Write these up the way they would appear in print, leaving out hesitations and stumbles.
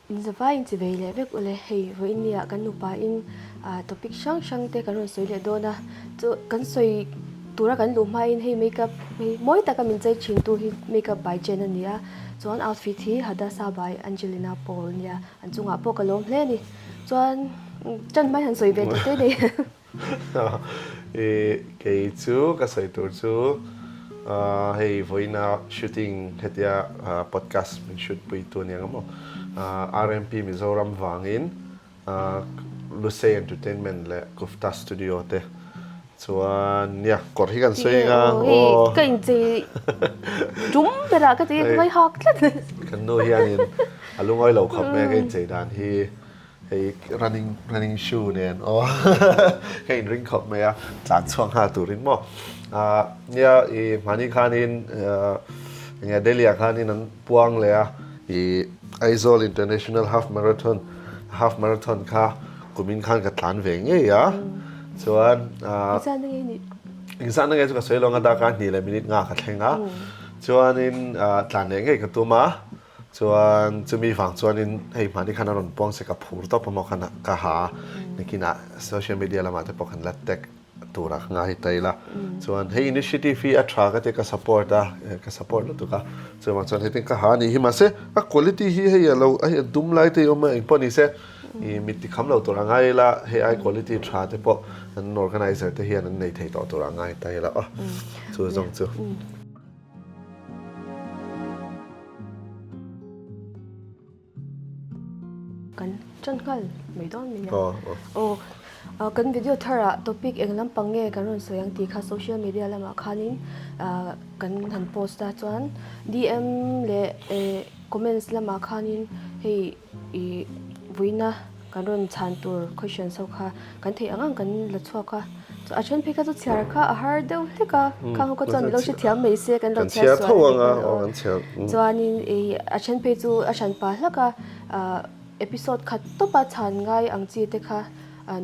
Inzavai inchi vei leh vek ule, hei vawiin nia kan nupa in topic hrang hrang te kan rawn sawi leh dawn a, chu kan sawi tura kan luh hma in hei makeup hei mawi taka min chei thin tu hi makeup by Jen a ni a, chuan outfit hi Hadassah by Angelina Paul a nia, an chungah pawh ka lawm hle a ni, chuan tan hmai han sawi ve tawh te nei. I kei chu ka sawi tur chu hei vawiina shooting hetia podcast min shoot pui tu aniang a maw RMP Mizoram vangin Lusei Entertainment leh Kufta Studio te chuan nia kawr hi kan sawi eng a aw ka inchei tum berah ka ti ka ngaihak tlat kan nu hianin a lungawi lo khawp mai a ka inchei dan hi. Hei running running shoe nen aw ka inring khawp mai a, tlan chhuak nghal turin maw. Ah nia i hmani khanin enge Delhi ah khanin an puang leh a, i Aizawl International Half Marathon Half Marathon kha kumin khan ka tlan ve ngei a, chuan ah Engzatna nge nih? Engzatna nge chu ka sawi lo ang a, darkar hnih leh minute nga ka thleng a, chuanin tlan leh ngei ka tum a. Chuan chumi vang chuanin hei hmani khan a rawn puang se ka phur tawp a maw khan ka ha a, nakinah social media lamah te pawh kan la tag turah ka ngai ta ila. Chuan hei initiative hi a tha ka tia ka support a, ka support lutuk a, chuvang chuan hetiang ka ha a nih hi mahse a quality hi hei a lo hei a dum lai te hi a awm a engpawh ni se ih mit ti kham lo tur a ngai ila hei ai quality tha te pawh an organizer te hian an nei thei tawh tur a ngai ta ila aw chu zawng chu. Kan tan nghal mai dawn mai a. Aw kan video tharah topic eng lampang nge kan rawn sawi ang tih kha social media lamah khanin kan han post a chuan DM leh comments lamah khanin hei ih vuina Kan rawn chhan tur questions ho kha kan theih ang ang kan la chhuak a, a then phei kha chu chhiar kha a har deuh hlek a, khang ho kha chuan min lo hrethiam mai se kan lo chhiar sual a ni pawn aw. Chuanin ih a then phei chu a hran pah hlak a, episode khat tawpa chhan ngai ang chi te kha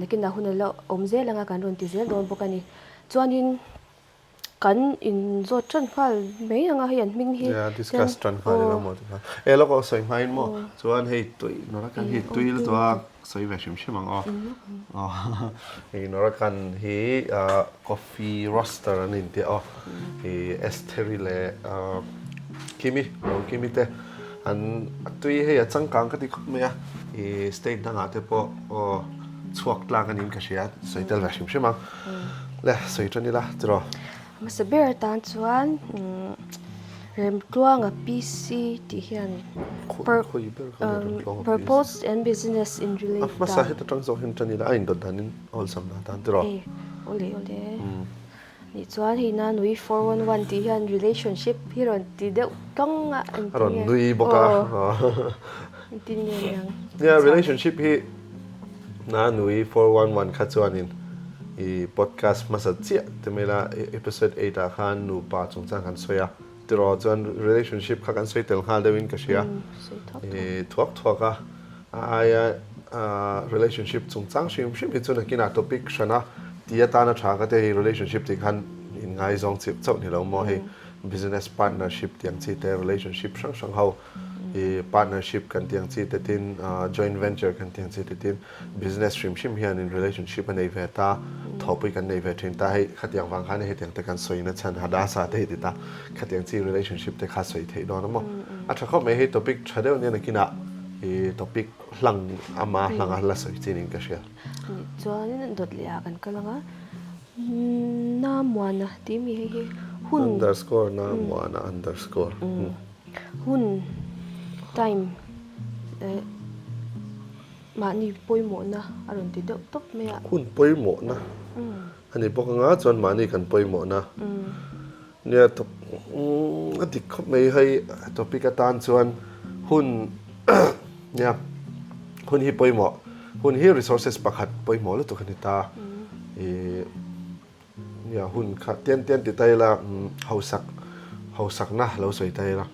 nakinah hun a la awm zel ang a kan rawn ti zel dawn bawk a ni. Chuanin. Kan in zawt tan nghal mai ang a hei an hming hi. Yeah, discuss tan nghal ila maw tikhan. E lawk aw sawi hmain maw chuan hei tui Norakan hi tui lutuk a sawi ve hrim hrim ang aw. Hei Norakan hi coffee roaster an intia aw. Hei Estheri leh Kimi, lo Kimi te an tui hei a changkang ka ti khawp mai a. I state dangah te pawh aw chhuak tlak a niin ka hria sawi tel ve hrim hrim ang. Le, sawi tan ila tiraw? Hmasa ber atan chuan Remtluanga PC tih hian Purpose and Business in relate A hmasa heta tang zawk hian tan ila a indawt danin awlsam dan tan tiraw? E, awle awle. Nih chuan hei na nui 411 tih hian relationship hi rawn ti deuh tawng a engtin nge? A rawn nui bawk a. Engtin nge niang? Nia, relationship hi Na nui 411 kha chuanin i podcast hmasa chiah ti mai la, episode eight ah khan nupa chungchang kan sawi a, tiraw chuan relationship kha kan sawi tel nghal deuhin ka hria, i thuak thuak a, a aia relationship chungchang hrim hrim hi chu nakinah topic hran a ti atana tha ka tia hei relationship tih khan inngaizawng chauh chauh ni lo maw hei business partnership tih ang chi te relationship hrang hrang ho I partnership kan tih ang chi te tin, joint venture kan tih ang chi te tin, business hrim hrim hianin relationship a nei ve ta, thawhpui kan nei ve thin ta, hei khatiang vang khan hetiang te kan sawi na chhan Hadassah te hei ti ta, khatiang chi relationship te kha sawi theih dawn a maw? A tha khawp mai, hei topic tha deuh nia nakinah i topic hlang ama hlang a la sawi chin in ka hria. Chuan dawt leh ah kan kal ang a, Namuana tih mi hei hi hun. Underscore Namuana underscore. Hun, time, eh mahni pawimawhna a rawn ti deuh tawp mai a. Hun pawimawhna a ni bawk anga chuan mahni kan pawimawhna nia top a dik khawp mai hei topic atan chuan hun nia hun hi pawimawh hun hi resources pakhat pawimawh lutuk a ni ta ih. Nia hun kha tian tian ti ta ila hausak hausakna lo sawi ta ila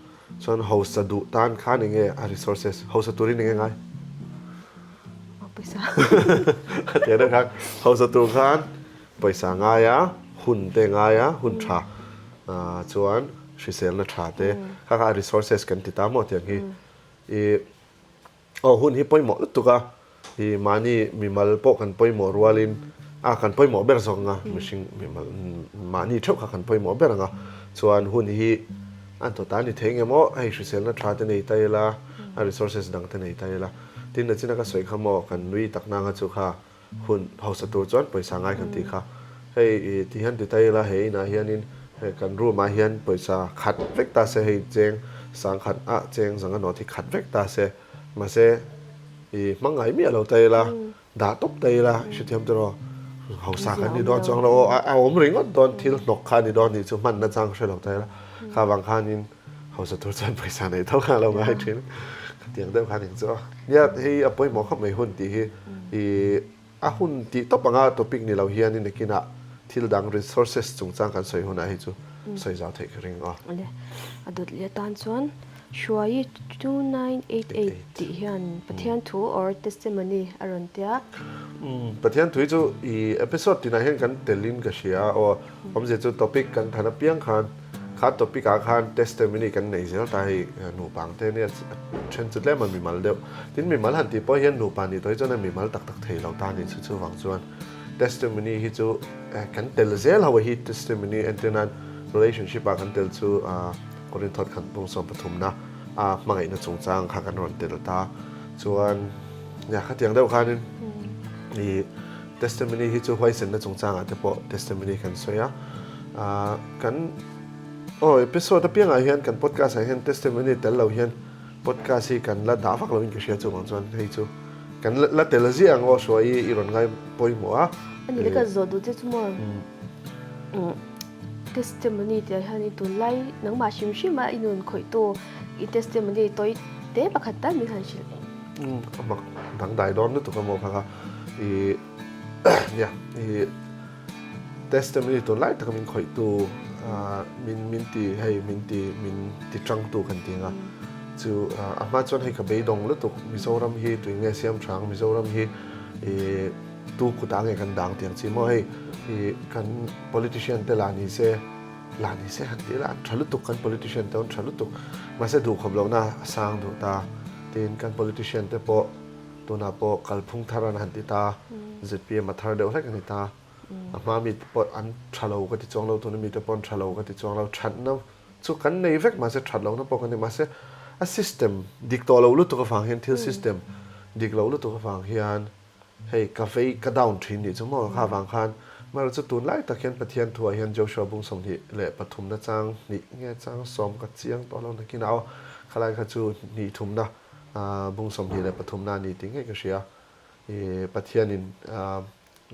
chuan hausa duh tan khan eng nge a resources hausa turin eng nge ngai? Pawisa. Khatia deuh khan hausa tur khan pawisa ngai a, hun te ngai a, hun tha chuan hriselna tha te kha kha a resources kan ti ta maw tiang hi i. Aw hun hi pawimawh lutuk a, i mahni mimal pawh kan pawimawh rualin a kan pawimawh ber zawk anga mihring mimal mahni theuh kha kan pawimawh ber anga chuan hun hi an tawt a ni thei nge maw hei hriselna tha te nei ta ila a resources dang te nei ta ila tin nachina ka sawi kha maw kan nui tak na anga chu kha Hun hausa tur chuan pawisa ngai kan tih kha. Hei i ti hian ti ta ila he inah hianin hei kan room ah hian pawisa khat vek ta se hei cheng sangkhat ah cheng zanga nawt hi khat vek ta se mahse i hmang ngai miah lo ta ila dah tawp ta ila i hrethiam tiraw hausa kan ni dawn chuang lo aw a awm ringawt dawn thil hnawk kha a ni dawn tih chu hman na chang hre lo ta ila kha vang khanin Hausa tur chuan pawisa nei tho kha a lo ngai thin. Khatiang deuh khan eng chu a. Nia, hei a pawimawh khawp mai hun tih hi i a hun tih tawp anga topic ni lo hianin nakinah thil dang resources chungchang kan sawi hunah hei chu sawi zau theih ka ring a. Awle, a dawt leh atan chuan Hruaii 2988 tih hian Pathian thu or testimony a rawn tia. Pathian thu hi chu i episode tinah hian kan telin ka hria a aw. Awmzia chu topic kan than apiang khan Kha topic ah khan testimony kan nei zel ta hei nupa ang te nia then chu tlem a mimal deuh. Tin mimal han tih pawh hian nupa nih tawh hi chuan a mimal tak tak thei lo ta a nih chu chuvang chuan testimony hi chu kan tel zel ho a hi testimony entir nan relationship ah kan tel chu Korinthawt khat bung 13 na a hmangaihna chungchang kha kan rawn tel ta chuan nia khatiang deuh khanin ih Testimony hi chu huaisenna chungchangah te pawh testimony kan sawi a, kan aw episode apiangah hian kan podcast ah hian testimony tel lo hian podcast hi kan la dah vak loin ka hria chuvang chuan hei chu kan la tel ziah ang aw hruai i rawn ngai pawimawh a. Ani le ka zawh duh che chu maw testimony tih ah hian i tunlai nangmah hrim hrim a i nun khawih tu i testimony tawi te pakhat tal min han hrilh. A mak dangdai dawn lutuk a maw kha kha. I nia i testimony tun lai taka min khawih tu min min ti hei min ti min ti tang tu kan ti anga chu a hma chuan hei ka beidawng lutuk Mizoram hi tui nge siam tha ang Mizoram hi i tu kutah nge kan dang tiang chi maw hei i kan politician te lah ni se lah ni se han ti ila an tha lutuk kan politician te an tha lutuk mahse duhkhawp lohna a sang duh ta tin kan politician te pawh Tunah pawh kalphung thar an han ti ta, zpm a thar deuh hlek a ni ta. A hma mite pawh an tha lo ka ti chuang lo, tuna mite pawh an tha lo ka ti chuang lo. Thatna chu kan nei vek mahse that lohna pawh kan nei. Mahse a system dik tawh lo lutuk avang hian thil system dik lo lutuk avang hian hei ka vei ka down thin nih chu maw kha avang khan amaherawhchu chu tunlai tak hian Pathian thuah hian Joshua bung 23 na chang hnih nge chang sawm ka chiang tawh lo nakinah aw khalai kha chu hnih thumna Bung 23 na a ni tih ngei ka hria. I Pathianin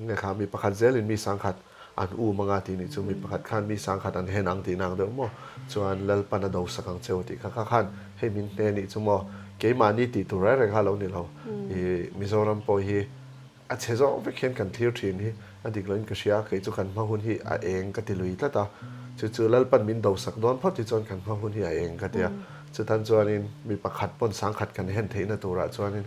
nge kha mi pakhat zelin mi sangkhat an um anga tih nih chu mi pakhat khan mi sangkhat an hen ang tihna ang deuh maw? Chuan Lalpan a do sak ang cheu tih kha kha khan hei min hne nih chu maw? Keimahni tih tur reng reng kha lo ni lo. I Mizoram pawh hi A chhe zawk vek hian kan thlir thin hi a dik loin ka hria, kei chu kan hma hun hi a eng ka ti lui tlat a, chu chu Lalpan min dosak dawn phawt hi chuan kan hma hun hi a eng ka ti a, chutan chuanin mi pakhat pawn sangkhat kan hen theihna turah chuanin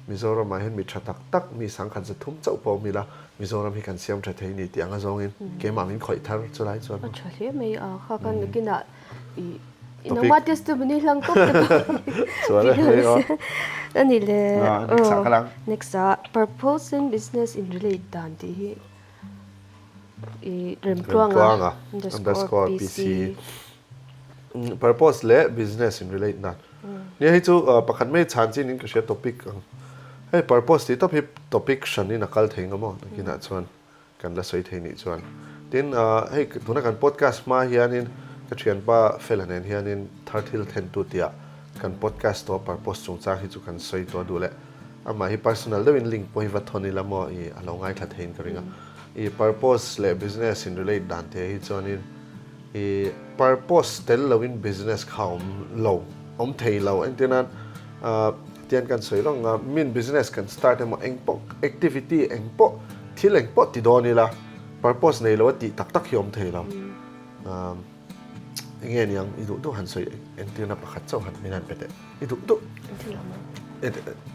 Mizoramah hian mi tha tak tak mi sangkhat zathum chauh pawh awm ila Mizoram hi kan siam tha thei ni tih anga zawngin keimah min khawih thar chulai chuan. A tha hle mai a, kha kan nakinah i Nangmah testimony hlang tawp te pawh Chuan a hei aw. Ani le. Ah, next ah ka lang. Next ah purpose and business in relate dan tih hi i Remtluanga underscore PC. Purpose leh business in relate dan. Nia hei chu pakhat mai chhan chin in ka hria topic ang. Hei purpose tih tawp hi topic hran in a kal thei nga maw nakinah chuan. Kan la sawi thei nih chuan. Tin, hei tuna kan podcast hma hianin ka thianpa Fela nen hianin thar thil thentu tia kan podcast tawh purpose chungchang hi chu kan sawi tawh duh leh amah hi personal deuhin link pawh hi va thawn ila maw i a lo ngaithla theiin ka ring a. I purpose leh business in relate dan te hi chuanin I purpose tel loin business kha awm lo, awm thei lo. Engtir nan tian kan sawi lawng a, min business kan start emaw eng pawh activity eng pawh thil eng pawh ti dawn ila purpose nei lo a tih tak tak hi awm thei lo. Eng nge niang i duh duh han sawi entirna pakhat chauh han min han pe teh. I duh duh.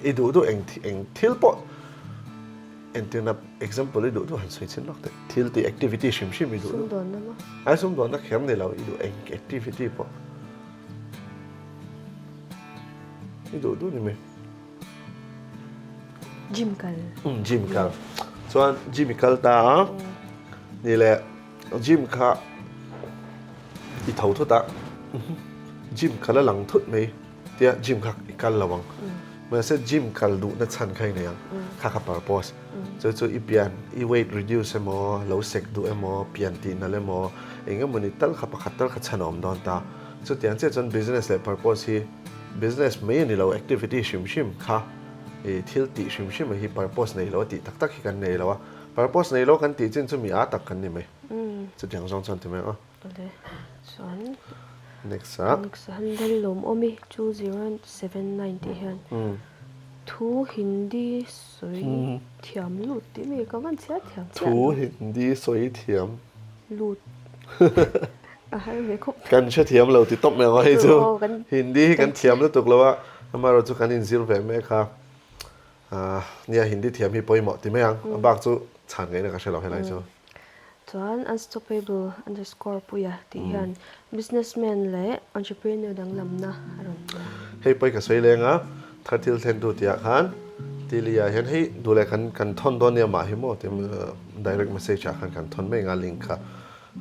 I duh duh eng thil pawh. Entirna example i duh duh han sawi chhin lawk teh. Thil tih activity hrim hrim i duh duh. Sumdawnna maw? Ai sumdawnna kher ni lo i duh eng activity pawh i duh duh ni mai. Gym kal. Umm gym kal. Chuan gym i kal ta a, ni leh gym kha i tho thut a, gym kal a lang thut mai tia gym kha i kal lo ang. Mahse gym kal duhna chhan kha i nei ang, kha kha purpose. Chu chu i pian, i weight reduce emaw, lo sek duh emaw, pian tih nalh emaw, eng emawni tal kha pakhat tal kha chhan a awm dawn ta. Chutiang chiah chuan business leh purpose hi business mai a ni lo, activity hrim hrim kha i thil tih hrim hrim a hi purpose nei lo a tih tak tak hi kan nei lo a. Purpose nei lo kan tih chin chu mi aa tak kan ni mai. Chutiang zawng chuan ti mai ang aw. Awle chuan Next ah. Next ah han lal lawm awm i 2079 tih hian thu Hindi sawi thiam lut tih mi ka van chhiar thiam chiah lo. Thu Hindi sawi thiam. Lut. A har ve khawp. Kan hrethiam lo ti tawp mai ang aw hei chu. Hindi hi kan thiam lutuk lo a, amaherawh chu kan inzir ve mek a. Nia Hindi thiam hi pawimawh ti mai ang, a bak chu chhan ngaihna ka hre lo helai chu. Chuan unstoppable underscore puia tih hian businessman leh entrepreneur danglamna a rawn ti a. Hei pawi ka sawi leng a, thar thil thlentu tihah khan Tili-ah hian hei duh leh kan kan thawn dawn nia mah hi maw ti direct message ah khan kan thawn mai ang a link kha.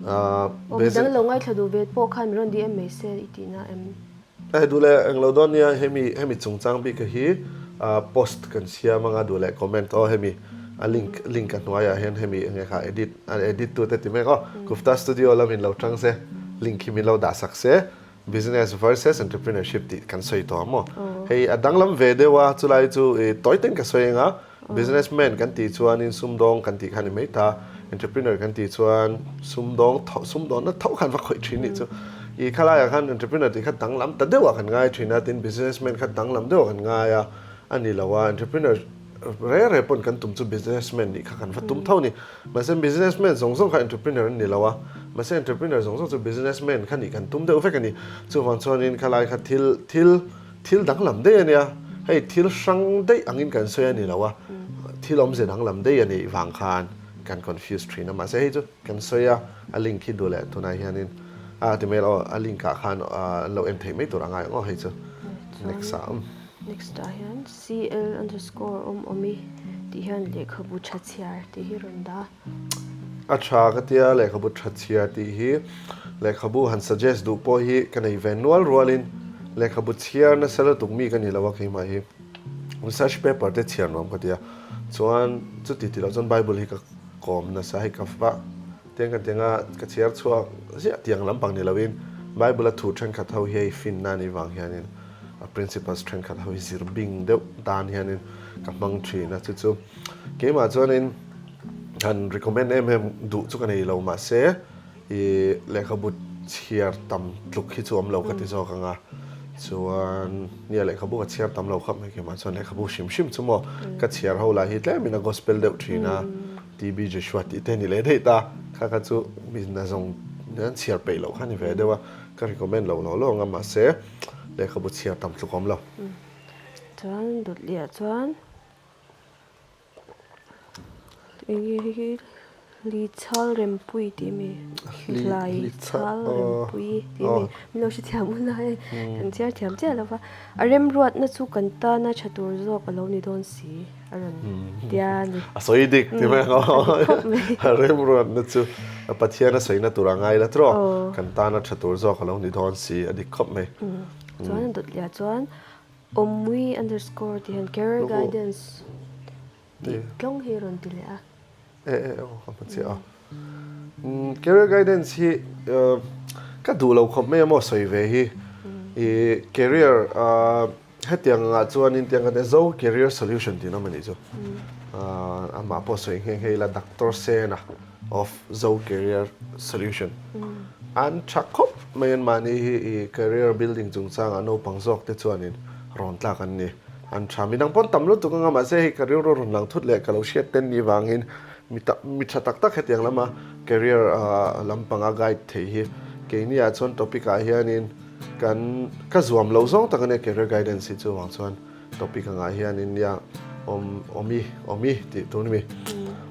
Aw midang lo ngaithla duh ve pawh khan min rawn DM mai se i tihna em? Hei duh leh englo dawn nia hemi hemi chungchang bik hi post kan siam anga duh leh comment aw hemi a link link a hnuaiah hian hemi enge kha edit a edit tu te ti mek aw Gupta studio lamin lo tang se link hi min lo dah sak se business versus entrepreneurship tih kan sawi tawh ang maw hei a danglam ve deuh a chulai chu i tawi ten ka sawi anga Businessman kan tih chuanin sumdawng kan tih kha ni mai ta, entrepreneur kan tih chuan sumdawng tho, sumdawnna tho khan va khawih thin nih chu. I khalaiah khan entrepreneur tih kha danglam ta deuhah kan ngai thin a, tin businessman kha danglam deuhah kan ngai a, a ni lo a, entrepreneur re re pawn kan tum chu businessman nih kha kan va tum tho ni. Mahse businessman zawng zawng kha entrepreneur an ni lo a, mahse entrepreneur zawng zawng chu businessman kha nih kan tum deuh vek a ni. Chuvang chuanin khalai kha thil thil Thil danglam daih a nia, hei thil hrang daih angin kan sawi a ni lo a, thil awmze danglam daih a nih vang khan kan confuse thin a, mahse hei chu kan sawi a, a link hi duh leh tunah hianin a ti mai lo, a link ah khan an lo en theih mai tur a ngai ang aw hei chu next ah awm. Next ah hian CL underscore awm awmi tih hian lehkhabu tha chhiar tih hi rawn dah a. A tha ka tia lehkhabu tha chhiar tih hi lehkhabu han suggest duh pawh hi ka nei ve nual rualin lehkhabu chhiar nasa lutuk mi ka ni lo a keimah hi research paper te chhiar nuam ka tia chuan chuti tih loh chuan bible hi ka kawm nasa hei ka va tiang ka tianga ka chhiar chhuak ziah tiang lampang ni loin bible a thu thenkhat ho hi hei finna anih vang hianin a principles thenkhat ho hi zir bing deuh tan hianin ka hmang thin a chu chu keimah chuanin Han recommend em em duh chu ka nei lo mahse i lehkhabu chhiar tam tluk hi chu awm lo ka ti zawk ang a chuan nia lehkhabu ka chhiar tam lo khawp mai keimah chuan lehkhabu hrim hrim chu maw ka chhiar ho lah hi tlemin a gospel deuh thin a TB Joshua tih te a ni leh daih ta kha kha chu mi nazawng an chhiar peih loh kha a ni ve deuh a ka recommend lo lo lo ang a mahse lehkhabu chhiar tam tluk awm lo. Chuan dawtliah chuan. Enge hei hi Lichal Rempui tih mi Hlai Chal Rempui tih mi min lo hrethiam un a hei kan chhiar thiam chiah lo va a remruatna chu kan tana tha tur zawk a lo ni dawn si a rawn tia a ni. A sawi dik ti mai ang aw a remruatna chu Pathian a sawina tur a ngai la tawh kan tana tha tur zawk a lo ni dawn si a dik khawp mai. Chuan dawtliah chuan Awmui underscore tih hian career guidance tih tlawng hi rawn ti leh a. E e aw ka hmu chiah a. Career guidance hi ka duh lo khawp mai a maw sawi ve hi. I career hetiang angah chuanin tiang kan Zo career solution tih an awm a nih chu. Amah pawh sawi nghe nghe ila Doctor Sena. of Zo Career Solution an tha khawp mai an mahni hi i career building chungchangah naupang zawk te chuanin rawn tlak an ni. An tha midang pawn tam lutuk anga mahse hei ka rilru rawn lang thut leh ka lo hriat ten ni vangin mi tak mi tha tak tak hetiang lama career lampanga guide thei hi keini ah chuan topic ah hianin kan ka zuam lo zawng tak ania career guidance hi chuvang chuan Topic angah hianin nia awm awmi awmi tih tur ni mi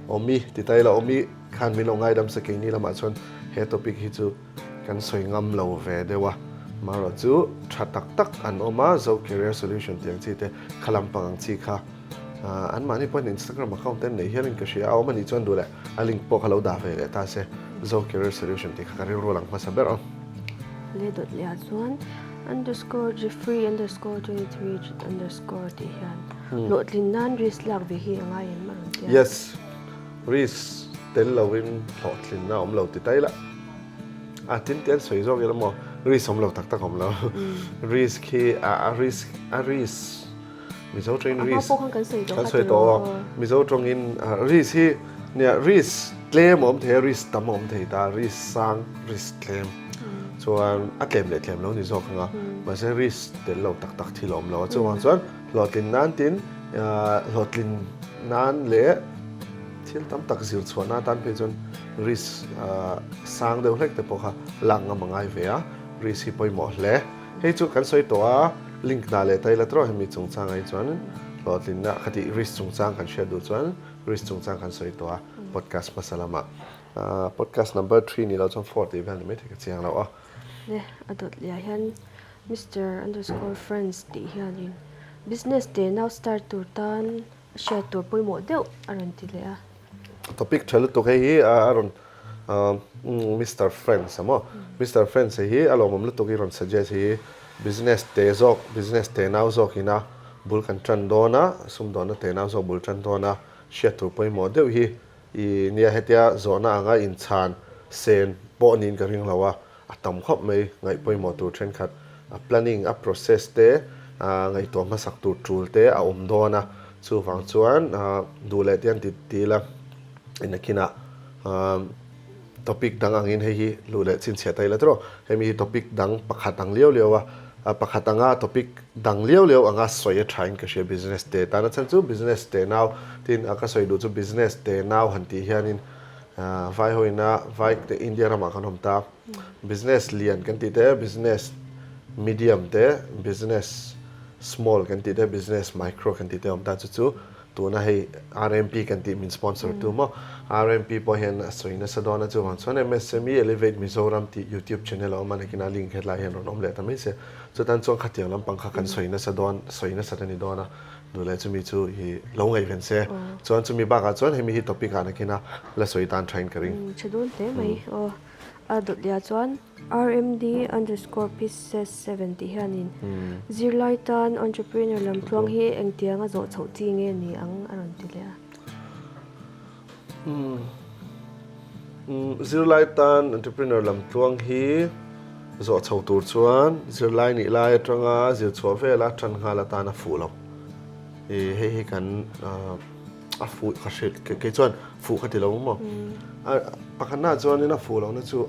awmi ti ta ila awmi khan min lo ngaidam sa keini lamah chuan he topic hi chu kan sawi ngam lo ve deuh a marawh chu tha tak tak an awm a zo career solution tih ang chi te kha lampang ang chi kha. Anmahni pawhin Instagram account te an nei hialin ka hria a, awm a nih chuan duh leh a link pawh kha lo dah ve leh ta se, Zo Career Solution tih kha ka rilru lang hmasa ber aw. Leh dawt leh ah chuan underscore Jeffrey underscore 23 underscore tih hian hlawhtlin nan risk lak ve hi a ngai em a rawn ti a. Yes, risk tel lovin hlawhtlinna a awm lo ti ta ila. A tin te an sawi zawk ila maw, risk awm lo tak tak awm lo. Risk hi a risk a risk Mizo tawngin risk kan sawi tawh a, Mizo tawngin risk hi nia risk tlem a awm thei a, risk tam a awm thei ta, risk sang, risk tlem chuan a tlem leh tlem lo ni zawk ang a, mahse risk tel lo tak tak thil a awm lo a, chuvang chuan hlawhtlin nan tin hlawhtlin nan leh thil tam tak zir chhuahna atan phei chuan risk sang deuh hlek te pawh kha lak ngam a ngai ve a, risk hi pawimawh hle. Hei chu kan sawi tawh a, link dah leh ta ila tawh hemi chungchang ah hi chuan hlawhtlinna khatih risk chungchang kan hriat duh chuan risk chungchang kan sawi tawh a podcast hmasa lamah podcast number three ni lo chuan four tih vel ni maithei ka chiang lo a. Le a dawt leh ah hian Mister underscore friends tih hianin business te nau start tur tan A hriat tur pawimawh deuh a rawn ti leh a. Topic tha lutuk hei hi a rawn Mister Friends a maw? Mister Friends hei hi a lawmawm lutuk i rawn suggest hi business te zawk business te nau zawk ina bul kan tan dawn a, sumdawnna te nau zawk bul tan dawn a hriat tur pawimawh deuh hi i nia hetia zawhna anga inchhan sen pawh niin ka ring lo a. A tam khawp mai, ngaih pawimawh tur thenkhat, a planning, a process te, ngaihtuah hmasak tur tul te a awm dawn a, chuvang chuan duh leh te an ti ti ila nakinah topic dang angin hei hi luh leh chhinchhiah ta ila tawh, hemi hi topic dang pakhat ang liau liau a, pakhat anga topic dang liau liau anga sawi a thain ka hria business te tana chhan chu business te nau tin a ka sawi duh chu business te nau han tih hianin Vai hoina vai te India ramah kan awm ta. Business lian kan tih te, business medium te, business small kan tih te, business micro kan tih te a awm ta. Chu chu tuna hei RMP kan tih min sponsor tu maw. RMP pawh hian a sawi nasa dawn a, chuvang chuan MSME Elevate Mizoram tih YouTube channel a awm a, nakinah link hetlai hian rawn awm leh ta mai se. Chutan chuan khatiang lampang kha kan sawi nasa dawn, sawi nasat a ni dawn a. Nu leh chumi chu hi lo ngaihven se. Chuan chumi bakah chuan hemi hi topic ah nakin a la sawi tan thain ka ring. Tha dawn hle mai aw. A dawt leh ah chuan RMD underscore pieces seven tih hianin zirlai tan entrepreneur lam tluang hi engtiang a zawh chhoh chi nge ni ang a rawn ti leh a. Zirlai tan entrepreneur lam tluang hi zawh chho tur chuan zirlai nih lai atanga zir chhuah vela tan nghal atan a fuh lo. Ih hei hi kan a fuh ka hrilh kei chuan fuh ka ti lo maw. Pakhatnaah chuanin a fuh lohna chu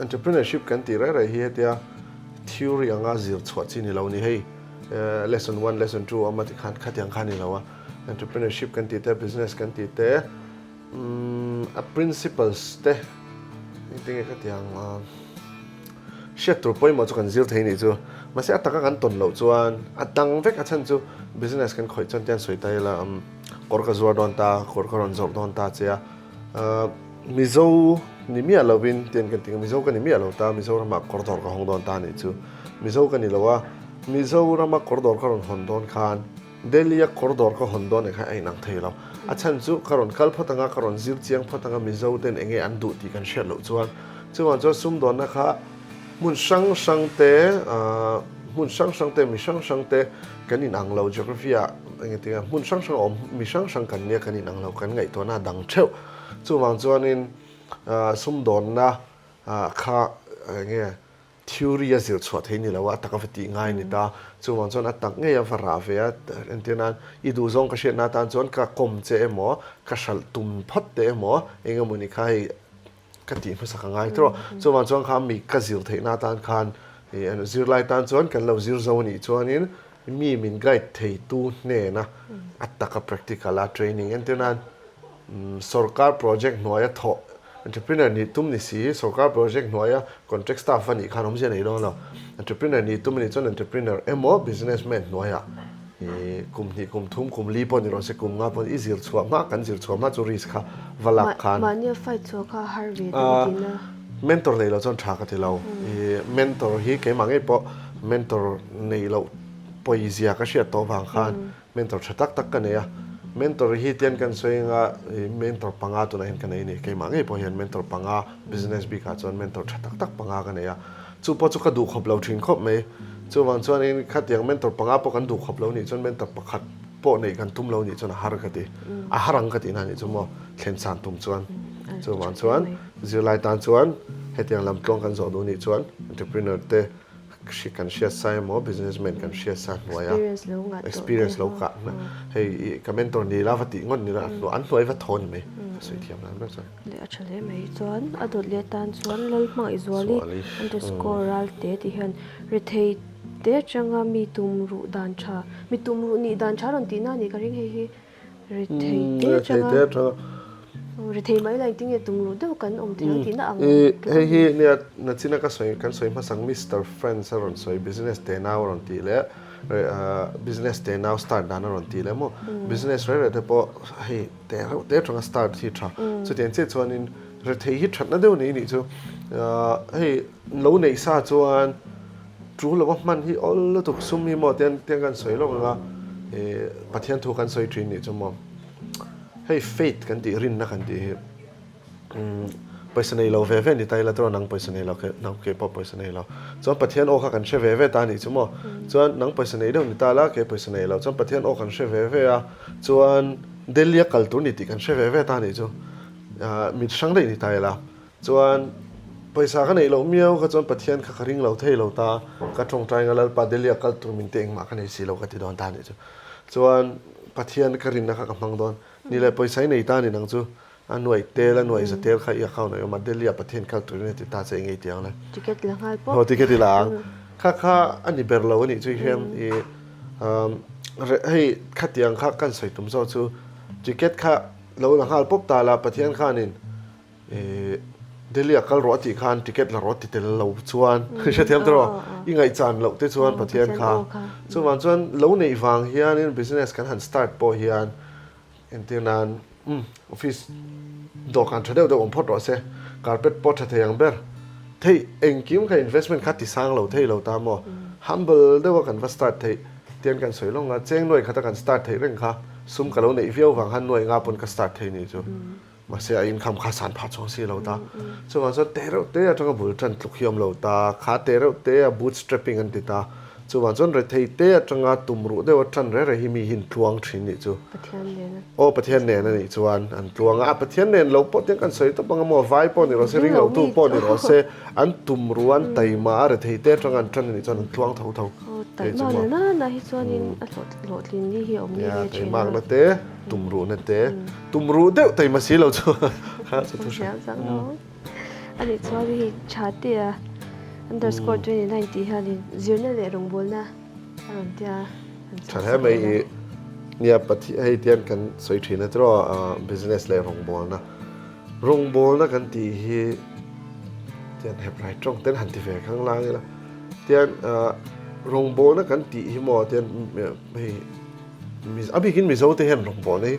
Entrepreneurship kan tih reng reng hi hetia theory anga zir chhuah chi ni lo ni hei lesson one lesson two a awm a tikhan khatiang kha a ni lo a entrepreneurship kan tih te business kan tih te a principles te engtin nge khatiang hriat tur pawimawh chu kan zir thei nih chu mahse a taka kan tawn loh chuan a dang vek a chhan chu business kan khawih chuan tian sawi ta ila kawr ka zuar dawn ta kawr ka rawn zawrh dawn ta che a. Mizo ni miah lovin tian kan ti ang, Mizo ka ni miah lo ta, Mizoramah kawr dawr ka hawng dawn ta anih chu. Mizo ka ni lo a, Mizorama kawr dawr ka rawn hawn dawn khan Delhi-a kawr dawr ka hawn dawn eh khan a inang thei lo. A chhan chu ka rawn kal phawt ang a, ka rawn zir chiang phawt ang a, Mizo ten eng nge an duh tih kan hriat loh chuan. Chuvang chuan sumdawnna kha hmun hrang hrang te, hmun hrang hrang te, mi hrang hrang te kan inang lo, geography-ah eng nge tinge hmun hrang hrang a awm, mi hrang hrang kan nia kan inang lo, kan ngaihtuahna a dang theuh. Chuvang chuanin sumdawnna kha eng nge theory a zir chhuah thei ni lo a, a taka va tih ngai a ni ta. Chuvang chuan a tak ngei a va rah ve a, entir nan i duhzawng ka hriatna atan chuan ka kawm che emaw, ka hralh tum phawt te emaw eng emawni kha hei ka tih hmasa ka ngai tawh. Chuvang chuan kha mi ka zir theihna atan khan zirlai tan chuan kan lo zir zo a nih chuanin mi min guide theitu hnena a taka practical a training entir nan Sorkar project hnuaia thawh entrepreneur nih tum ni si, sorkar project hnuaia contract staff a nih khan awmzia nei dawn lo. Entrepreneur nih tum a nih chuan entrepreneur emaw businessman hnuaiah ih kum hnih, kum thum, kum li pawh ni rawh se, kum nga pawh i zir chhuah hma, kan zir chhuah hma chu risk kha va lak khan. Mahnia fight chhuah kha a har ve deuh a tina. Mentor nei lo chuan tha ka ti lo. Ih mentor hi keimah ngei pawh mentor nei loh. pawizia ka hriat tawh vang khan mentor tha tak tak ka nei a. Mentor hi tian kan sawi anga mentor panga tunah hian ka nei a ni. Keimah ngei pawh hian mentor panga business bikah chuan mentor tha tak tak panga ka nei a. Chu pawh chu ka duh khawp lo thin khawp mai. Chuvang chuanin khatiang mentor panga pawh kan duh khawp lo nih chuan mentor pakhat pawh neih kan tum lo nih chuan a har ka ti. A har ang ka tihna nih chu maw thlen san tum chuan. Chuvang chuan zirlai tan chuan hetiang lam tluang kan zawh duh nih chuan entrepreneur te hri kan hriat sa emaw businessman kan hriat sa hnuai a experience lo kah hei i ka mentor ni la va tih ngawt ni la an hnuai va thaw ni mai ka sawi thiam dan ber chuan. Leh a tha hle mai chuan a dawt leh atan chuan Lalhmangaih Zuali underscore Ralte tih hian rethei te atanga mi tum ruh dan tha mi tum ruh nih dan tha rawn tihna a nih ka ring hei hi. Rethei te atanga rethei mai lai tinge tum ruh deuh kan awm thei ang tihna ang. Hei hi nia nachina ka sawi kan sawi hmasang Mister Friends a rawn sawi business tenau a rawn tih leh business tenau start dan a rawn tih leh maw business reng reng te pawh hei te reuh te atanga start hi tha chutiang chiah chuanin rethei hi thatna deuh nei nih chu hei lo neih sa chuan Chu lova hman hi awl lutuk sum hi maw tian tiang kan sawi lawk ang a, ih Pathian thu kan sawi thin nih chu maw. Hei faith kan tih rinna kan tih hi umm pawisa nei lo ve ve ni ta ila chuan nang pawisa nei lo ke nang ke pawh pawisa nei lo. Chuan Pathian aw kha kan hre ve ve ta nih chu maw. Chuan nang pawisa nei deuh ni ta la ke pawisa nei lo chuan Pathian aw kan hre ve ve a chuan Delhi a kal tur ni tih kan hre ve ve ta nih chu. Ah mit hrang daih ni ta ila. Chuan pawisa ka neih loh miau kha chuan Pathian kha ka ring lo thei lo ta, ka tawngtai nga Lalpa Delhi a kal tur min ti engmah ka nei si lo ka ti dawn ta nih chu. Chuan Pathian ka rinna kha ka hmang dawn. Ni leh pawisa i nei ta ni nang chu a nuaih tel a nuaih za tel kha i account ah i awm a, Delhi ah Pathian kal turin a ti ta che i ngei ti ang le. Ticket la nghal pawp. Aw ticket i la ang. Kha kha a ni ber lo a nih chu i hriam i hei khatiang kha kan sawi tum zawk chu ticket kha lo la nghal pawp ta la Pathian khanin Delhi a kal rawh a tih khan ticket la rawh a ti tel lo chuan hrethiam tawh rawh i ngaihchan loh te chuan Pathian kha chuvang chuan lo neih vang hianin business kan han start pawh hian entir nan umm office dawhkan tha deuh deuh awm phawt rawh se carpet pawh tha thei ang ber thei engkim kha investment kha ti sang lo thei lo ta maw humble deuh a kan va start theih tian kan sawi lawng a cheng nuai khata kan start theih reng kha sum ka lo neih viau vang khan nuai nga pawn ka start thei nih chu. Mahse a income kha san phah chuang si lo ta. Chuvang chuan te reuh te atanga bul tan tluk hi a awm lo ta. Kha te reuh te a bootstrapping an ti ta. Chuvang chuan rethei te atanga tum ruh deuh a tan reh reh hi mi hi an tluang thin nih chu. Pathian nen a. Aw Pathian nen a nih chuan an tluang a. A Pathian nen lo pawh tiang kan sawi tawp ang a maw vai pawh ni rawh se ring lo tu pawh ni rawh se an tum ruh an taima a rethei te atanga an tan a nih chuan an tluang tho tho. Aw taima na na na hi chuanin a hlawhtlin ni hi a awm nge nge thin a. Taimakna te. Tumruhna te, tumruh deuh taima si lo chu kha chu thu hran. A nih chuan hei tha te a underscore 29 tih hianin zirna leh rawngbawlna a rawn tia an chhuak Tha hle mai i nia Pathian hei tian kan sawi thin a tiraw business leh rawngbawlna. Rawngbawlna kan tih hi tian Hebrai tawng ten han ti ve khang lang ila tian rawngbawlna kan tih hi maw tian hei A bikin Mizo te hian rawngbawlna hi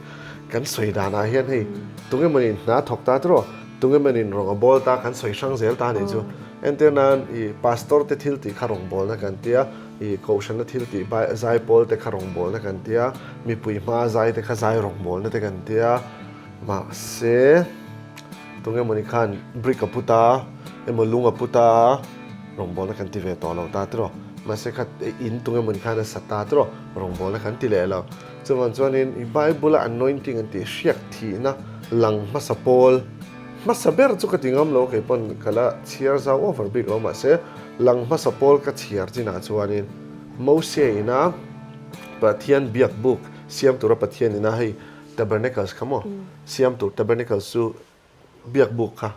kan sawi danah hian hei tunge mawni hna thawk ta tiraw tunge mawni rawng a bawl ta kan sawi hrang zel ta anih chu. Entir nan ih pastor te thil tih kha rawngbawlna kan tia, ih kohhranna thil tih zaipawl te kha rawngbawlna kan tia, mipui hma zai te kha zai rawngbawlna te kan tia. Mahse tunge mawni khan brick a pu ta emaw lung a pu ta rawngbawlna kan ti ve tawh lo ta tiraw. Mahse kha in tunge mawni khan a sa ta tiraw. Rawngbawlna kan ti leh lo. Chuvang chuanin i Bible-a anointing an tih hriak thihna lang hmasa pawl hmasa ber chu ka ti ngam lo kei pawn ka la chhiar zau over bik lo mahse lang hmasa pawl ka chhiar chinah chuanin Mose ina Pathian biak buk siam tura Pathian ina hei tabernacles kha maw siam tur tabernacles chu biak buk kha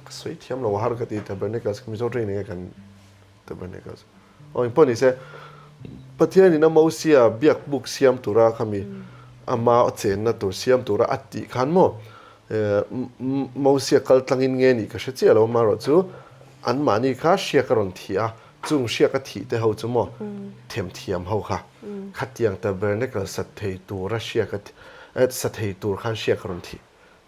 ka sawi thiam lo a har ka ti tabernacles kha Mizo tawngin enge kan tabernacles Aw engpawh ni se, Pathianin a Mosia biak buk siam tura khami ama chenna tur siam tura a tih khan maw Mosia kal tlangin nge nih ka hre chiah lo amaherawh chu anmahni kha hriak a rawn thih a, chung hriak a thih te ho chu maw themthiam ho kha khatiang tabernacle sa thei tura hriak a sa thei tur khan hriak a rawn thih.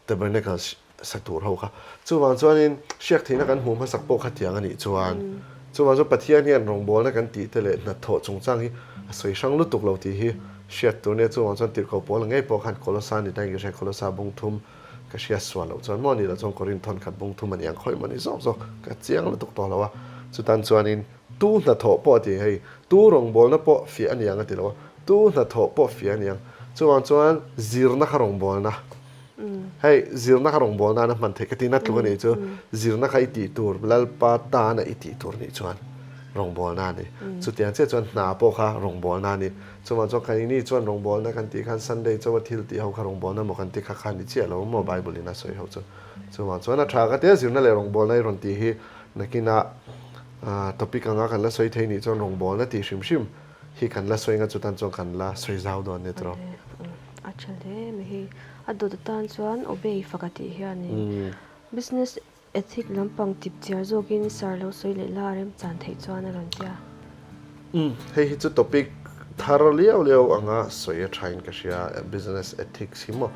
Tabernacle sa tur ho kha. Chuvang chuanin hriak theihna kan hmuh hmasak pawh kha tiang a nih chuan. Chuvang chuan Pathian hian rawngbawlna kan tih te leh hnathawh chungchang hi A sawi hrang lutuk lo tih hi hriat tur nia chuvang chuan tirhkoh pawl ngei pawh khan Kolosa ni ta in ka hria Kolosa bung thum ka hria sual loh chuan maw ni loh chuan Korinth thawn khat bung thum a ni ang khawi maw ni zawk zawk ka chiang lutuk tawh lo a chutan chuanin tu hnathawh pawh a ti hei tu rawngbawlna pawh fiah a ni ang a ti lo a tu hnathawh pawh fiah a ni ang chuvang chuan zirna kha rawngbawlna Hei, zirna kha rawngbâwl nâna hman theih ka tihna tluk a nih chu, zirna kha i tih tûr, Lalpa tâna i tih tûr nih chuan rawngbâwlna a ni. Chutiang chiah chuan hna pawh kha rawngbâwlna a ni. Chuvang chuan kan ini chuan rawngbâwlna kan tih khan Sunday chawa thil tih ho kha rawngbâwlna maw kan ti kha kha a ni chiah lo maw Bible in a sawi ho chu. Chuvang chuan a ṭha ka tia zirna leh rawngbâwlna i rawn tih hi nakinah topic anga kan la sawi thei nih chuan rawngbâwlna tih hrim hrim hi kan la sawi anga chutan chuan kan la sawi zau dawn nia tawh. A tha hle mai hei. A dawt atan chuan obey faka tih hianin business ethic lampang tip chiar zawkin sar lo sawi leh la remchan theih chuan a rawn tia. Umm hei hi chu topic thar liau liau anga sawi a thain ka hria business ethics hi maw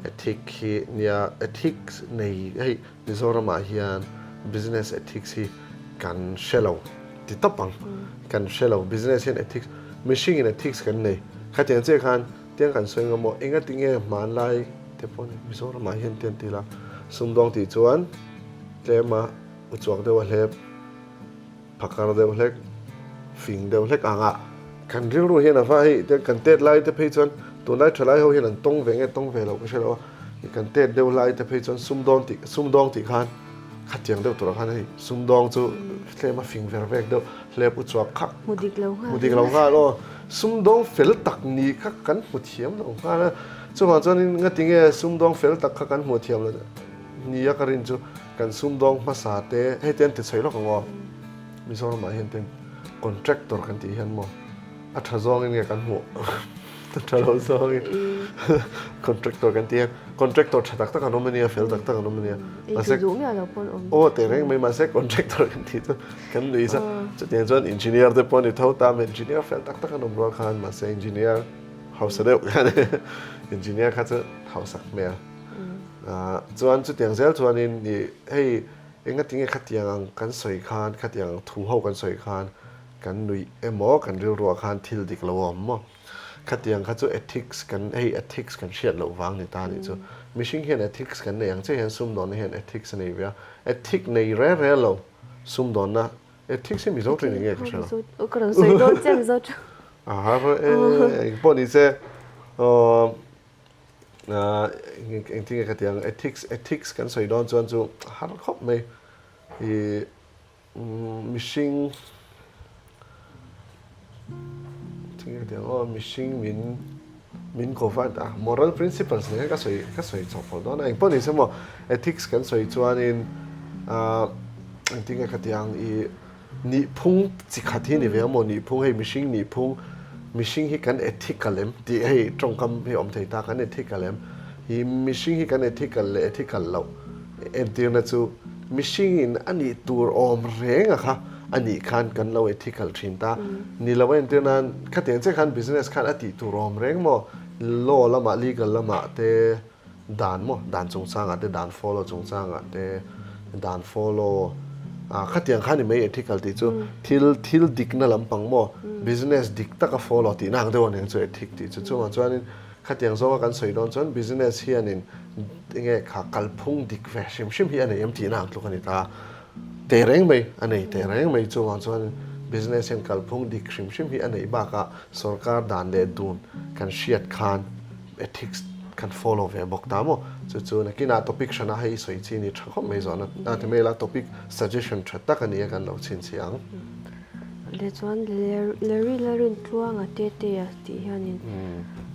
ethic hi nia ethics nei hei Mizoramah hian business ethics hi kan hre lo ti tawp ang. Kan hre lo business hian ethics mihring in ethics kan nei. Khatiang chiah khan tiang kan sawi ngam maw enga tinge hmanlai te pawh ni Mizoramah hian tiang ti la sumdawng tih chuan tlema uchuak deuh a hlep. Phakar deuh hlek, fing deuh hlek ang a, kan rilru hian a va hei te kan tet lai te phei chuan tunlai thalai ho hian an tawng ve nge tawng ve loh ka hre lo a, kan tet deuh lai te phei chuan sumdawng tih sumdawng tih khan khatiang deuh turah khan hei sumdawng chu tlem a fing ver vek deuh hlep u chuak khak hmu dik lo nghal hmu dik lo nghal aw sumdawng fel tak ni kha kan hmu thiam lo nghal a, chuvang chuanin ngatinge sumdawng fel tak kha kan hmuh thiam lo nia ka rin chu. Kan sumdawng hmasa te hei te an ti chhaih lawk ang aw. Mizoramah hian te contractor kan tih hian maw a tha zawngin nge kan hmuh a tha lo zawngin contractor kan tih hian contractor tha tak tak an awm ania fel tak tak an awm ania. Mahse duh miah lo pawh an awm. Aw teh reng mai mahse contractor kan tih chu kan nuih sa chutiang chuan engineer te pawh a ni tho ta engineer fel tak tak an awm rual khan mahse engineer hausa deuh khan engineer kha chu hausak hmel. Chuan chutiang zel chuanin ih hei engatinge khatiang ang kan sawi khan khatiang ang thu ho kan sawi khan kan nuih emaw kan rilruah khan thil dik lo a awm maw? Khatiang kha chu ethics kan hei ethics kan hriat loh vang ni ta anih chu. Mihring hian ethics kan nei ang chiah hian sumdawnna hian ethics a nei ve a, ethic nei reng reng lo sumdawnna ethics hi Mizo tawng eng nge ka hre lo. Ka rawn sawi dawn chiah Mizo tawng. A har e engpawh ni se aw. Engtin nge ka ti ang ethics ethics kan sawi dawn chuan chu har khawp mai ih mihring engtin nge ka ti ang aw mihring min min govern a moral principles nen hian ka sawi ka sawi chho phawt dawn a engpawh ni se maw ethics kan sawi chuanin ah engtin nge ka ti ang ih. Nihphung chi khat hi ni ve maw? Nihphung hei mihring nihphung, mihring hi kan ethical em tih hei tawngkam hi awm thei ta, kan ethical em? Hi mihring hi kan ethical leh ethical loh entirna chu mihringin a nih tur awm reng a kha a nih khan kan lo ethical thin ta. Ni lo a entir nan khatiang che khan business khan a tih tur awm reng maw? Law lamah legal lamah te Dan maw? Dan chungchangah te, dan follow chungchangah te, dan follow ah khatiang kha ni mai ethical tih chu thil thil dikna lampang maw business dik taka follow tihna ang deuh a nia chu ethic tih chu chungah chuanin khatiang zawnga kan sawi dawn chuan business hianin enge kha kalphung dik ve hrim hrim hi a nei em tihna ang tluk a ni ta teh reng mai a nei teh reng mai chungah chuan business hian kalphung dik hrim hrim hi a neih bakah sorkar dan leh dun kan hriat khan Ethics kan follow ve bawk ta maw? Chu chu nakinah topic hranah hei i sawi chi ni tha khawp mai zawhna a ti mai la, topic suggestion tha tak a ni a kan lo chhinchhiah ang. Leh chuan Larry Lalrintluanga Tetea tih hianin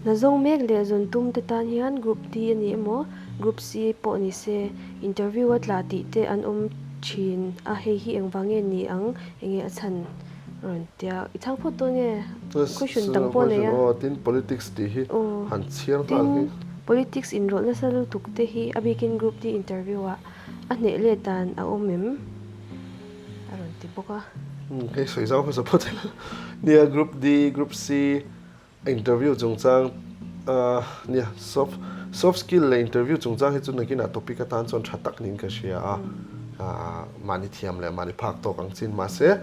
hna zawng mek leh zawn tum te tan hian Group D a ni emaw Group C pawh ni se interview a tla tih te an awm thin a, hei hi engvang nge ni ang enge a chhan? Rawn tia i chhang phawt dawn nge? Question dang pawh a nei a. Aw tin politics tih hi han chhiar nghal hi. Tin politics inrawlh nasa lutuk te hi a bikin group D interview ah a hneh let dan a awm em? A rawn ti bawk a. Hei sawi zau hmasa phawt ila. Nia group D, group C Interview chungchang nia soft soft skill leh interview chungchang hi chu nakinah topic atan chuan tha tak niin ka hria a, mahni thiam leh mahni phak tawk ang chin mahse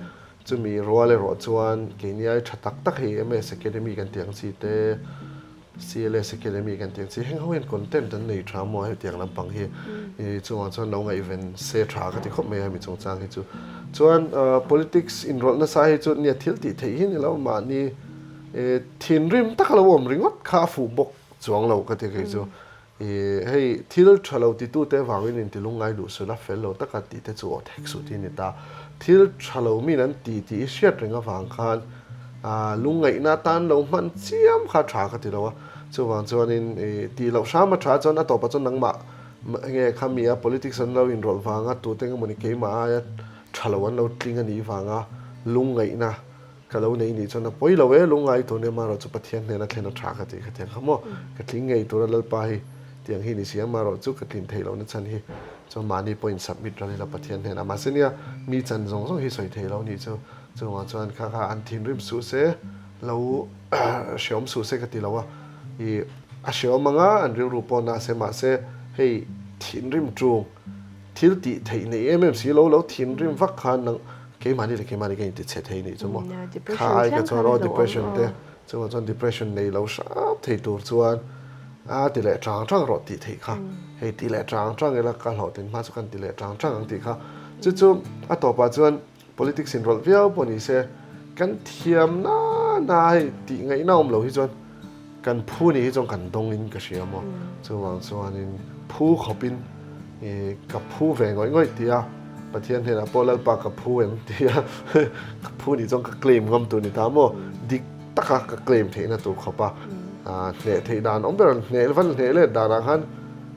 Chumi rual erawh chuan keini ai tha tak tak hei MS Academy kan tih ang chi te, CLS Academy kan tih ang chi heng ho hian content an nei tha maw hetiang lampang hi chungah chuan lo ngaihven se tha ka ti khawp mai a hemi chungchang hi chu. Chuan politics inrawlh nasa hi chu nia thil tih theih hi ni lo mahni thinrim taka lo awm ringawt kha a fuh bawk chuang lo ka ti kei chu. I hei thil tha lo titute avangin inti lungngai duh suh la, fel lo taka tih te chu aw thek suh tih a ni ta. Thil tha lo min an ti tih i hriat reng avang khan lungngaihna atan lo hman chiam kha tha ka ti lo a. Chuvang chuanin i tih loh hram a tha chuan a tawpah chuan nangmah nge kha mi a politics an lo inrawlh vanga tute nge mawni keimah aia tha lo an lo tling a nih vanga lungngaihna Ka lo nei nih chuan a pawi lo e, lungngai tur nia marawh chu Pathian hnena thlen a tha ka tih kha tiang kha maw, ka tling ngei tura Lalpa hi tiang hi ni si a, marawh chu ka tlin theih lohna chhan hi chuan mahni pawhin submit ral ila Pathian hnenah mahse nia mi chan zawng zawng hi sawi theih lo nih chu, chungah chuan kha kha an thinrim suh se, lo hreawm suh se ka ti lo a, ih a hreawm anga an rilru pawh na se mahse hei thinrim ṭung thil tih theih nei em em si lo, lo thinrim vak khan nang Keimahni leh keimahni ka inti chhe thei nih chu maw? Kha ai ka chuan aw depression te chungah chuan depression nei lo hrap thei tur chuan a ti leh chang chang rawh tih theih kha hei ti leh chang chang ila ka hlawhtlin hma chu kan ti leh chang chang ang tih kha chu chu a tawpah chuan politics inrawlh viau pawh ni se kan thiam na na hei tih ngaihna awm lo hi chuan Kan phu nih hi chuan kan dawng in ka hria maw? Chuvang chuanin phu khawpin ka phu ve ngawih ngawih tih a, Pathian hnenah pawh Lalpa ka phu em tih a, ka phu nih chuan ka claim ngam tur ni ta maw? Dik taka ka claim theihna tur khawp a, hneh theih dan awm ber hneh va hneh let danah khan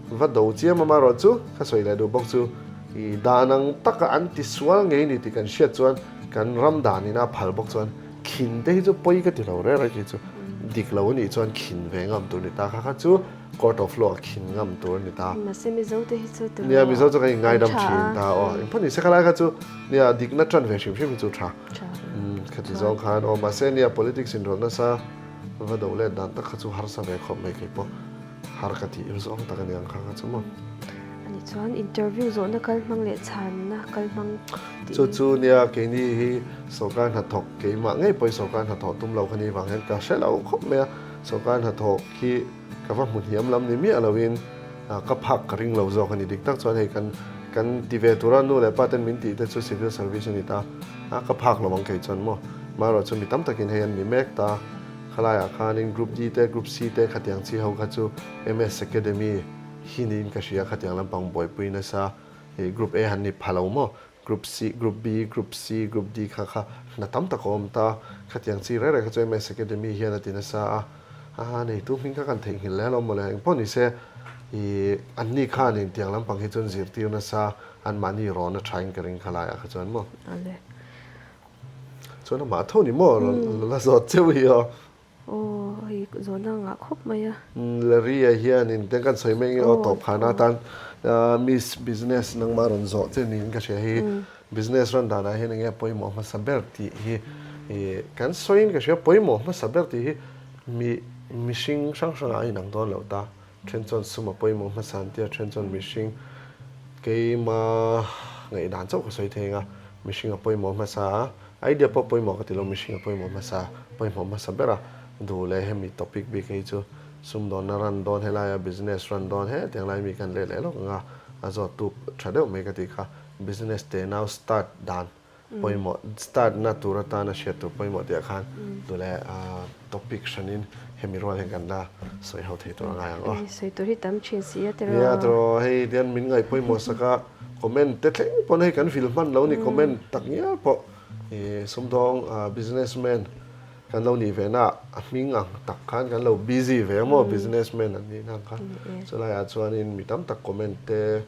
va do chiam amaherawhchu ka sawi leh duh bawk chu i dan ang taka an tisual ngei ni tih kan hriat chuan kan ram danin a phal bawk chuan Khin te hi chu pawi ka ti lo reng reng khi chu dik lo anih chuan khin ve ngam tur a ni ta kha kha chu court of law ah khin ngam tur a ni ta. Mahse Mizo te hi chu tiraw Nia Mizo chu kan inngaidam thin ta aw engpawh ni se khalai kha chu nia dikna tan ve hrim hrim hi chu tha khati zawng khan aw mahse nia politics inrawlh nasa va do let dan tak kha chu harsa ve khawp mai keipawh. Har ka tih zawng tak a ni ang kha kha chu maw. Ani chuan interview zawhna kal hmang leh chhanna kal hmang tih. Chu chu nia keini hi sawrkar hnathawk keimah ngei pawhin sawrkar hnathawh tum lo kha ni vang hian ka hre lo khawp mai a, sawrkar hnathawh khi ka va hmu hniam lam ni miah loin ka phak ka ring lo zawk a ni. Dik tak chuan hei kan kan ti ve tura nu leh pa ten min tih te chu civil service a ni ta a, ka phak lo ang kei chuan maw. Marawh chu mi tam takin hei an ni mek ta. Khalaiah khanin Group D te, Group C te khatiang chi ho kha chu MS Academy hi niin ka hria, khatiang lampang buaipui nasa ih Group A han ni pha lo maw? Group C, Group B, Group C, Group D kha kha hna tam tak a awm ta, khatiang chi reng reng kha chu MS Academy hian a ti nasa a, a neitu hming kha kan theihnghilh leh alawm mawle, engpawh ni se ih anni khanin tiang lampang hi chuan zirtir nasa anmahni rawn a thain ka ring khalaiah kha chuan maw? Chuan amah tho ni maw rawn la zawt cheu hi aw. Aw hei zawhna ngah khawp mai a. Larry-a hianin teng kan sawi mai nge aw tawp khana atan Miss Business nangmah rawn zawh che niin ka hria hi Business rawn danah hian enge pawimawh hmasa ber tih hi kan sawiin ka hria pawimawh hmasa ber tih hi mi mihring hrang hrangah a inang dawn loh ta. Then chuan sum a pawimawh hmasa an tia, then chuan mihring keima ngaihdan chauh ka sawi thei ang a, mihring a pawimawh hmasa a, idea pawh pawimawh ka ti lo, mihring a pawimawh hmasa, pawimawh hmasa ber a, duh leh hemi topic bik hei chu sumdawnna run dawn helaia business run dawn hetiang lai mi kan leh leh lawk ang a, a zawt tu tha deuh mai ka tih kha, business tenau start dan pawimawh start na tur atana hriat tur pawimawh tih ah khan tule topic hranin hemi rual hian kan la sawi ho thei tur a ngai ang aw. Sawi tur hi tam thin si a tiraw. Nia tiraw hei tian min ngaih pawimawh sak a comment te thleng pawn hei kan vil hman lo ni comment tak ngial pawh ih sumdawng business man kan lo nih ve na a hming ang tak khan kan lo busy ve a maw business man an nih na ang khan chulai ah chuanin mi tam tak comment te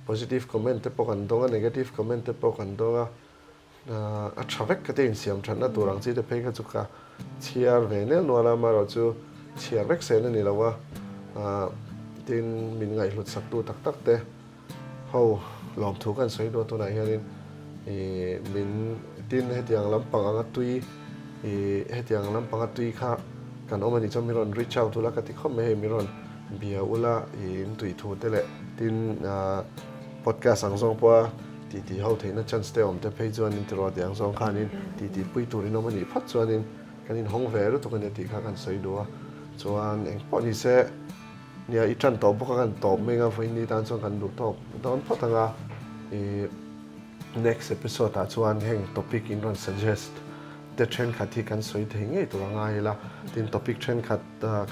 Positive comment te pawh kan dawng a, negative comment te pawh kan dawng a, a tha vek ka te insiam thatna tur ang chi te phei kha chu ka chhiar ve nel nual a, amaherawh chu chhiar vek sen a ni lo a, tin min ngaihhlut sak tu tak tak te ho lawmthu kan sawi duh a tunah hianin ih min tin hetiang lampang anga tui ih hetiang lampanga tui kha kan awm a nih chuan min rawn reach out ula ka ti khawp mai hei min rawn Bia ula i in tui thu te leh tin podcast ang zawng pawha. Titi ho theihna chance te awm te phei chuanin tiraw tih ang zawng khanin titi pui turin awm a nih phawt chuanin kan inhawng ve lutuk a nia tih kha kan sawi duh a. Chuan eng pawh ni se nia i tan tawh bawk a kan tawp mai anga vawiin tan chuan kan duh tawk dawn phawt ang a. Ih next episode ah chuan heng topic in rawn suggest te thenkhat hi kan sawi thei ngei tur a ngai ila. Tin topic thenkhat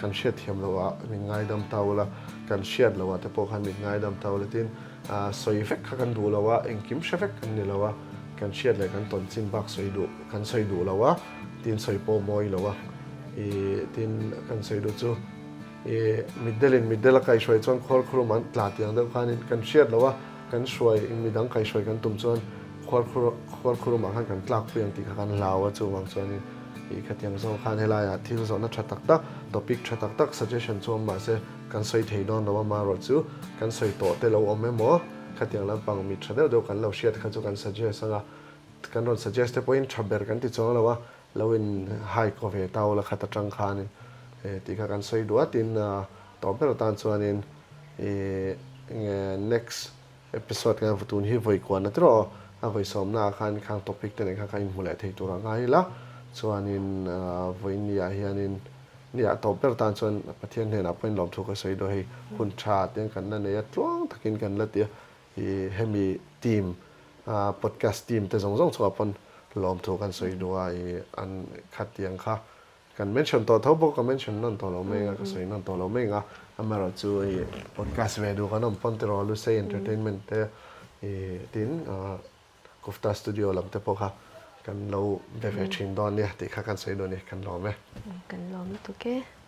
kan hriat thiam loh ah min ngaidam ta ula, kan hriat loh ah te pawh khan min ngaidam ta ula tin sawi vek kha kan duh lo a, engkim hre vek kan ni lo a, kan hriat leh kan tawn chin bak sawi duh kan sawi duh lo a, tin sawi pawh mawi lo a, ih tin kan sawi duh chu ih mitdelin mitdel a kaihhruai chuan khuarkhurum an tla tiang deuh khanin kan hriat lo a, kan hruai midang kaihhruai kan tum chuan khuarkhur khuarkhurumah khan kan tlak pui ang tih kha kan hlau a, chuvang chuanin ih khatiang zawng khan helaiah thil zawhna tha tak tak topic tha tak tak suggestion chu awm mahse Kan sawi thei dawn lo amaherawh chu kan sawi tawh te lo awm emaw khatiang lampang mi tha deuh deuh kan lo hriat kha chu kan suggest anga kan rawn suggest te pawhin tha ber kan ti chuang lo a lo in hai kaw ve ta ula khat atang khanin tih kha kan sawi duh a tin tawh ber atan chuanin ih nge next episode kan tun hi vawi kuahna tiraw a vawi sawmna ah khan khang topic te nen khan kan inhmu leh thei tur a ngai ila chuanin vawiin ni ah hianin Nia, tawp ber tan chuan Pathian hnenah pawhin lawmthu ka sawi dawn hei, hun tha tiang kan la nei a, tluang takin kan la ti a, i hemi team, podcast team te zawng zawng chungah pawn lawmthu kan sawi duh a, i an khatiang kha kan mention tawh tho bawk, ka mention nawn tawh lo mai ang a, ka sawi nawn tawh lo mai ang a, amaherawh chu i podcast ve duh kan awm pawn tiraw Lusei Entertainment te i tin Kufta Studio lam te pawh kha kan lo be ve thin dawn nia tih kha kan sawi duh a ni, kan lawm e. Kan lawm lutuk e.